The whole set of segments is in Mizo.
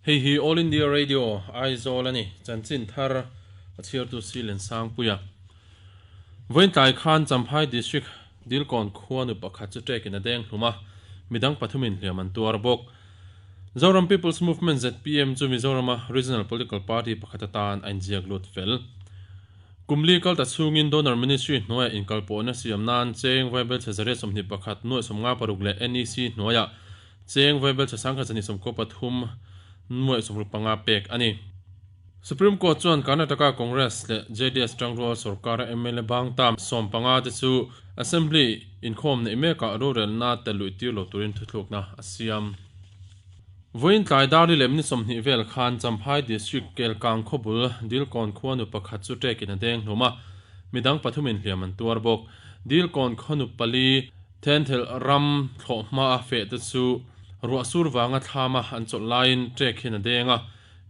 Hei hi All India Radio, Aizawl a ni. Chanchin thar a chhiartu Silen Sangpuia. Vawiin tlai khan Champhai District Dilkawn khua nu pakhat chu ṭekin a deng hlum a, midang pathumin hliam an tuar bawk. Zoram People's Movement, zpm, chu Mizorama regional political party pakhat atan a inziak lut fel. Kum li kalta chhungin Donor Ministry hnuaiah inkalpawhna siam nan cheng vaibelchhe 121 nuaih 56 leh NEC hnuaiah cheng vaibelchhe 1293 nuaih 65 pek a ni. Supreme Court chuan Karnataka Congress leh JDS tangrual sorkara mla bang tam 15 te chu Assembly inkhawm neih mekah rorelna tel luih tir lo turin thuthlukna a siam. Vawiin tlai dar li leh minute 20 vel khan Champhai District Kelkang khawbul Dilkawn khuanu pakhat chu ṭekin a deng hlum a, midang pathumin hliam an tuar bawk. Dilkawn khawnu pali Thenthel ram thlawh hmaa feh te chu ruah sur vanga thlama an chawlh laiin ṭek hian a deng a,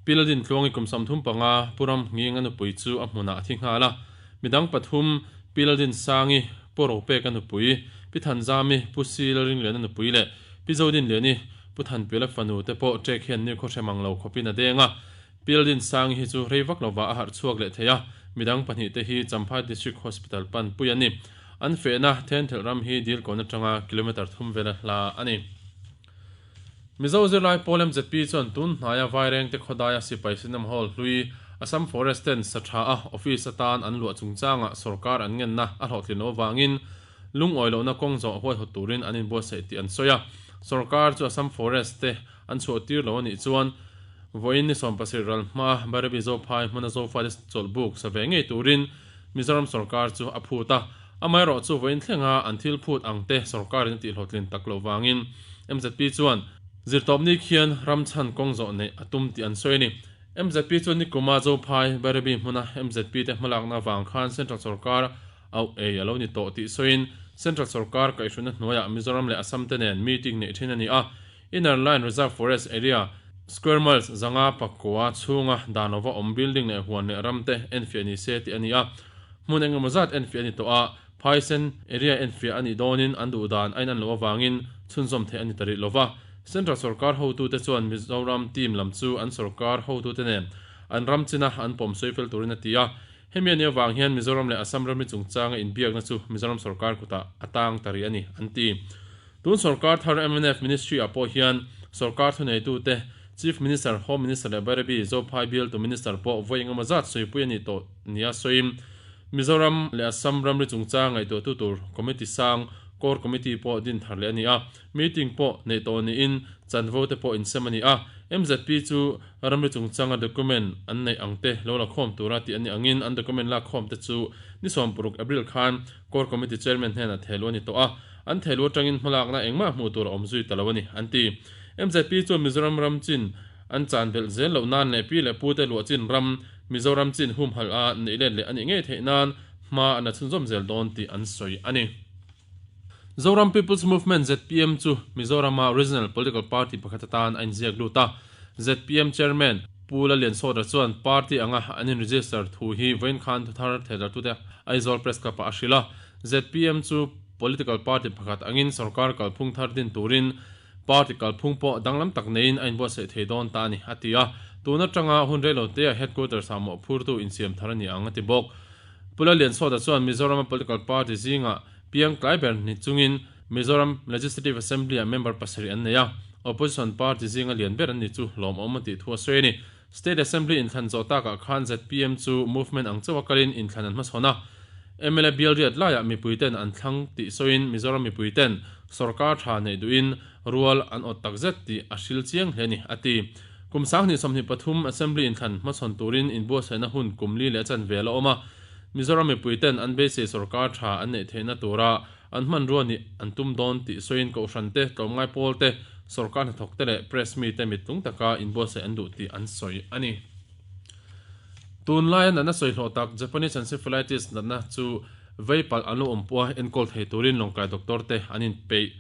Piladin tluangi kum 35 Pu Ram Nghing a nupui chu a hmunah a thi nghal a. Midang pathum, Piladin Sangi, Pu Ropeka nupui, Pi Thanzami, Pu Si Lalringliana nupui leh Pi Zodinliani, Pu Thanpiala fanu te pawh ṭek hian ni khaw hre mang lo khawpin a deng a. Piladin Sangi hi chu rei vak lovah a harh chhuak leh thei a, midang pahnih te hi Champhai District Hospital pan pui an ni. An fehna Thenthel ram hi Dilkawn atanga kilometre thum vela hla a ni. Mizo zirlai pawl mzp chuan tun hnaia Vairengte khawdaia sipai cinema hall hlui Assam Forest ten sa tha a office atan an luah chungchangah sorkar an ngenna a hlawhtlin loh avangin lungawi lohna kawng zawh huaihawt turin an inbuatsaih tih an sawi a. Sorkar chu Assam Forest te an chhuah tir lo a nih chuan vawiin ni 17 ral hmaa Bairabi Zophai hmuna Zofate chawlhbuk sa ve ngei turin Mizoram sorkar chu a phut a. Amaherawhchu vawiin thlenga an thil phut ang te sorkarin a tihhlawhtlin tak loh vangin mzp chuan zirtawpni khian ram chhan kawng zawh neih a tum tih an sawi a ni. Mzp chuan nikuma Zophai, Bairabi hmuna mzp te hmalakna avang khan Central sorkar auh ei a lo ni tawh tih sawiin Central sorkar kaihhruina hnuaiah Mizoram leh Assam te nen meeting neih thin a ni a. Inner Line Reserve Forest Area, square miles 509 chhunga dan lova awm building leh huan leh ram te enfiah ni se tih a ni a. Hmun engemaw zat enfiah a ni tawh a, phaisen area enfiah a nih dawnin an duh dan a inan loh avangin chhunzawm theih a ni ta rih lova. Central sorkar hotute chuan Mizoram team lam chu an sorkar hotute nen an ram china an pawm sawi fel turin a ti a. Hemi a nih avang hian Mizoram leh Assam ramri chungchanga inbiakna chu Mizoram sorkar kutah a tang ta rih a ni, an ti. Tun sorkar thar mnf Ministry ah pawh hian sorkar thuneitute, Chief Minister, Home Minister leh Bairabi Zophai bialtu Minister pawh vawi engemaw zat sawipui a nih tawh nia sawiin Mizoram leh Assam ramri chungchang ngaihtuahtu tur Committee sang, Core Committee, pawh din thar leh a ni a, meeting pawh neih tawh niin chanvo te pawh insem a ni a. Mzp chu ramri chungchanga document an neih ang te lo la khawm tura tih a nih angin an document lak khawm te chu ni 60 April khan Core Committee Chairman hnenah thehluh a ni tawh a. An thehluh atangin hmalakna engmah hmuh tur a awm zui ta lo a ni, an ti. Mzp chuan Mizoram ram chin an chan belh zel loh nan leh pi leh pute luah chin ram Mizoram chin humhalh a neih let leh a nih ngei theih nan hma an la chhunzawm zel dawn tih an sawi a ni. Zoram People's Movement, zpm, chu Mizorama regional political party pakhat atan a inziak lut a. Zpm Chairman Pu Laliansawta chuan party anga an in-register thu hi vawiin khan thuthar thehdarhtute Aizawl Press Club-ah a hrilh a. Zpm chu Political party pakhat angin sorkar kalphung thar din turin party kalphung pawh danglam tak neiin a inbuatsaih thei dawn ta a ni, a ti a. Tun atanga hun reilotea headquarters ah mawhphurtu insiam thar a ni ang, a ti bawk. Pu Laliansawta chuan Mizorama political party zingah piang tlai ber ni chungin Mizoram Legislative Assembly ah member pasarih an nei a, opposition party zinga lian ber an ni chu lawmawm a tih thu a sawi a ni. State Assembly inthlan zawh takah khan zpm chu movement ang chauha kalin inthlan an hmachhawn a, mla bial riat laiah mipuiten an thlang tih sawiin Mizoram mipuiten sorkar tha neih duhin rual an awt takzet tih a hril chiang hle a ni, a ti. Kum 2023 Assembly inthlan hmachhawn turin inbuatsaihna hun kum li leh chanve a la awm a, Mizoram mipuiten an beisei sorkar tha an neih theihna tura An hmanrua nih an tum dawn tih sawiin Kohhran te, tlawmngai pawl te, sorkar hnathawk te leh press mite mittlung taka inbuatsaih an duh tih an sawi a ni. Tunlaia natna sawi hlawh tak Japanese Encephalitis natna chu vei palh an lo awm pawha enkawl thei turin Lawngtlai doctor te an inpeih.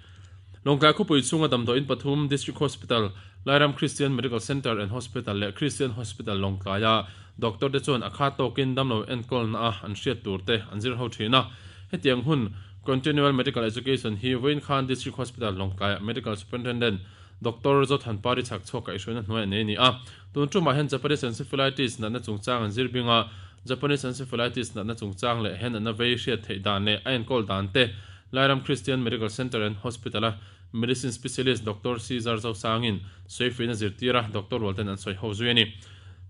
Lawngtlai khawpui chhunga damdawiin pathum District Hospital, Lairam Christian Medical Centre and Hospital leh Christian Hospital Lawngtlaia doctor te chuan a khat tawkin damlo enkawlna a an hriat tur te an zir ho thin a. Hetiang hun Continual Medical Education hi vawiin khan District Hospital Lawngtlaiah Medical Superintendent Doctor Zothanpari chhakchhuak kaihhruaina hnuaiah nei a ni a. Tun tumah hian Japanese Encephalitis natna chungchang an zir bing a, Japanese Encephalitis natna chungchang leh he natna vei hriat theih dan leh a enkawl dan te Lairam Christian Medical Centre and Hospital-a Medicine Specialist Doctor Caesar Zosangin sawifiahna zirtira doctor rualten an sawi ho zui a ni.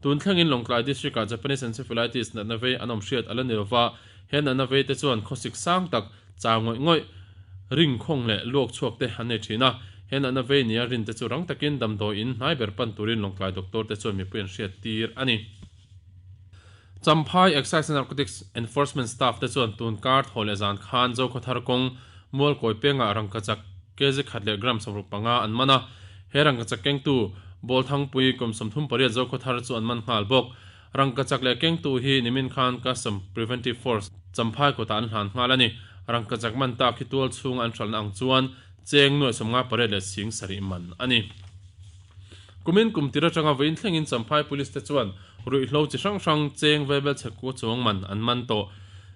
Tun thlengin Lawngtlai District-ah Japanese Encephalitis natna vei an awm hriat a la ni lova, he natna vei te chuan khawsik sang tak, chau ngawih ngawih, ring khawng leh luak chhuak te an nei thin a. He natna vei nia rin te chu rang takin damdawi in hnai ber pan turin Lawngtlai doctor te chuan mipui an hriat tir a ni. Champhai Excise and Narcotics Enforcement Staff te chuan tun kar thaw leh zan khan Zokhawthar kawng Mualkawi pengah rangkachak kg khat leh gram 65 an man a, he rangkachak kengtu Bawlthangpui kum 38 Zokhawthar chu an man nghal bawk. Rangkachak leh kengtu hi nimin khan Custom Preventive Force Champhai kawtah an hlan nghal a ni. Rangkachak man tak hi tual chhunga an hralhna ang chuan cheng nuai 58 leh sing sarih man a ni. Kumin kum tir atanga vawiin thlengin Champhai Police te chuan ruihhlo chi hrang hrang cheng velvel chhekua chuang man an man tawh.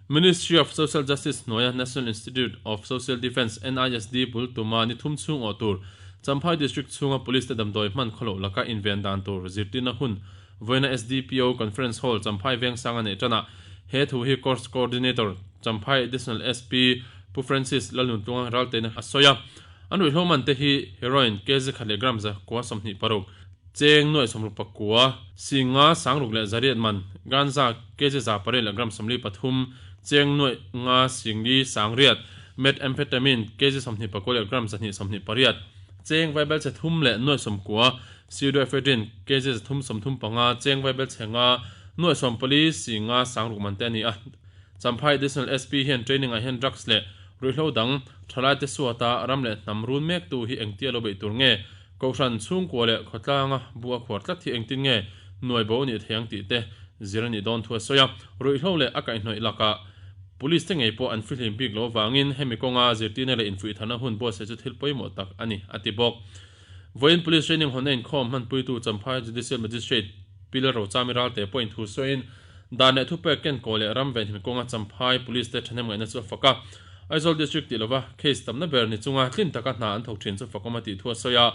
Ministry of Social Justice hnuaia National Institute of Social Defence, NISD, bul tuma ni thum chhung awh tur Champhai District chhunga Police te damdawi hman khawloh laka inven dan tur zirtirna hun vawiina SDPO Conference Hall Champhai Vengsang a neih tanah he thu hi Course Coordinator Champhai Additional SP Pu Francis Lalnuntlunga Raltein a sawi a. An ruihhlo man te hi heroin kg khat leh gram 126, cheng nuai 69, singa sangruk leh zariat man, ganja kg 800 leh gram 43, cheng nuai nga singli sangriat, methamphetamine kg 24 leh gram 228, cheng vaibel chhe thum leh nuai 90, pseudoephedrine kg 335, cheng vaibel chhe nga nuai 14 singa sangruk man te a ni a. Champhai Additional SP hian training ah hian drugs leh ruihhlo dang thalaite suata ram leh hnam run mektu hi engtia lo beih tur nge? Kohhran chhungkua leh khawtlanga bu a khuar tlat hi engtin nge nuai bo nih thei ang tih te zir a nih dawn thu a sawi a. Ruihhlo leh a kaihhnawih lakah Police te ngei pawh an fihlim bik lo avangin hemi kawnga zirtirna leh infuihtharna hun buatsaih chu thil pawimawh tak a ni, a ti bawk. Vawiin Police training hawnna inkhawm hmanpuitu Champhai Judicial Magistrate Pi Lalrochami Ralte pawhin thu sawiin, Dan leh thupek kenkaw leh ram venhim kawnga Champhai Police te thahnem ngaihna chu a fak a. Aizawl District tih lova case tamna ber ni chunga tlin taka hna an thawk thin chu fakawm a tih thu a sawi a.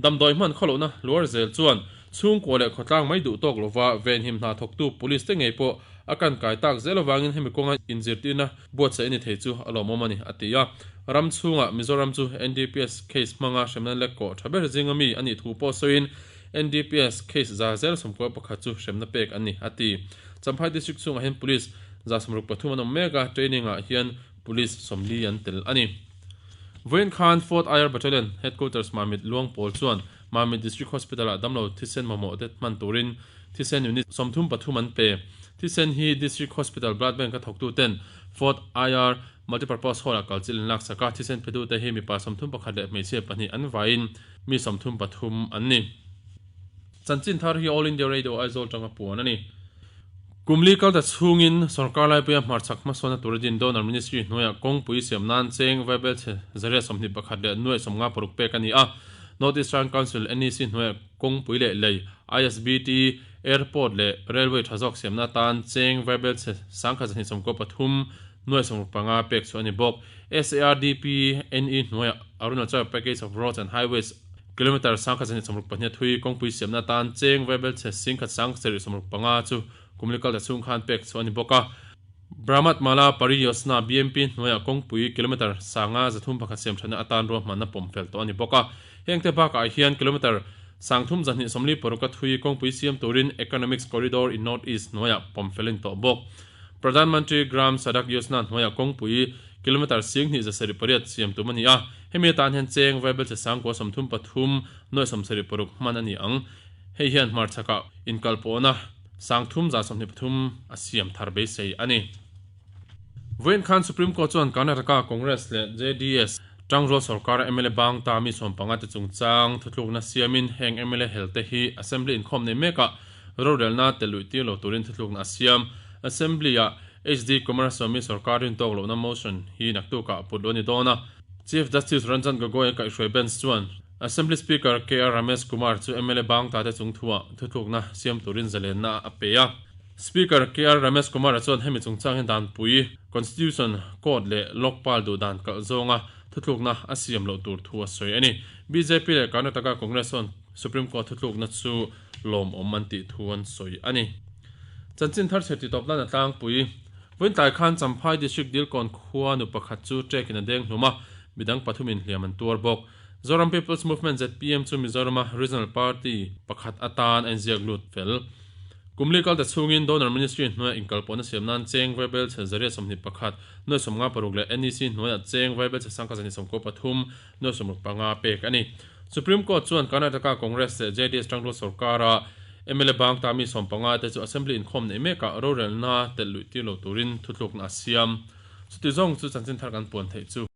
Damdawi hman khawlohna hluar zel chuan chhungkua leh khawtlang mai duh tawk lova venhim hna thawktu Police te ngei pawh a kan kai tak zel avangin hemi kawnga inzirtirna buatsaih a ni thei chu a lawmawm a ni, a ti a. Ram chhungah Mizoram chu NDPS case hmanga hremna lek kawh tha ber zinga mi a nih thu pawh sawiin NDPS case 191 chu hremna pek an ni, a ti. Champhai District chhungah hian Police 63 an awm mek a, training ah hian Police 40 an tel a ni. Vawiin khan Fourth IR Battalion Headquarters Mamit Luangpawl chuan Mamit District Hospital ah damlo thisen mamawh te hman turin thisen unit 33 an pe. Thisen hi District Hospital Blood Bank a thawktu ten Fourth IR Multipurpose Hall ah kalchilh an laksak a, thisen petu te hi mipa 31 leh hmeichhia pahnih an vaiin mi 33 an ni. Chanchin thar hi All India Radio Aizawl tanga puan a ni. Kum li kalta chhungin sorkar laipuia hmarchhak hmasawnna tura din Donor Ministry hnuaiah kawngpui siam nan cheng vaibel chhe 121 leh nuai 56 pek a ni a. North Eastern Council, NEC, hnuaiah kawngpui leh lei, ISBT, Airport leh Railway tha zawk siamna atan cheng vaibel chhe 1293 nuai 65 pek chhuah a ni bawk. SARDP, NE hnuaiah Arunachal Package of Roads and Highways, kilometre 1262 a thui kawngpui siamna atan cheng vaibel chhe 1765 chu kumli kalta chhung khan pek chhuah a ni bawk a. Brahmat Mala Pari Yojana, BMP, hnuaiah kawngpui kilometre 5301 siam thatna atan ruahmanna pawm fel tawh a ni bawk a. Hengte bakah hian kilometre 3226 a thui kawngpui siam turin Economics Corridor in North East hnuaiah pawm fel a ni tawh bawk. Pradhan Mantri Gram Sadak Yojana hnuaiah kawngpui kilometre 2708 siam tum a ni a, hemi atan hian cheng vaibel che 933 nuai 76 hman a ni ang. Hei hian hmarchhakah inkalpawhna 3123 a siam thar beisei a ni. Vawiin khan Supreme Court chuan Karnataka Congress leh JDS tangrual sorkara mla bang ta mi 15 te chungchang thutlukna siamin heng mla hel te hi Assembly inkhawm nei mekah rorelna tel luih tir lo turin thutlukna a siam. Assembly-ah HD Kumaraswamy sorkar rintawk lohna motion hi naktukah put luh a ni dawn a. Chief Justice Ranjan Gogoi a kaihhruai bench chuan Assembly Speaker KR Ramesh Kumar chu mla bang ta te chung thuah thutlukna siam turin zalenna a pe a. Speaker KR Ramesh Kumar-a chuan hemi chungchang hian danpui, Constitution, Court leh Lokpal duh dan kalh zawnga thutlukna a siam loh tur thu a sawi a ni. Bjp leh Karnataka Congress chuan Supreme Court thutlukna chu lawmawm an tih thu an sawi a ni. Chanchin thar chhe titawp nan a tlangpui. Vawiin tlai khan Champhai District Dilkawn khua nu pakhat chu ṭekin a deng hlum a, midang pathumin hliam an tuar bawk. Zoram People's Movement, zpm, chu Mizorama Regional Party pakhat atan a inziak lut fel. Kum li kalta chhungin Donor Ministry hnuaia inkalpawhna siam nan cheng vaibel chhe 121, 956 leh NEC hnuaia cheng vaibel chhe 1,193, 965 pek a ni. Supreme Court chuan Karnataka Congress leh JDS tangrual sorkara mla bang ta mi 15 te chu Assembly inkhawm neih mekah rorelna telh luih tir lo turin thutlukna a siam. Chuti zawng chu chanchin thar kan puan theih chu.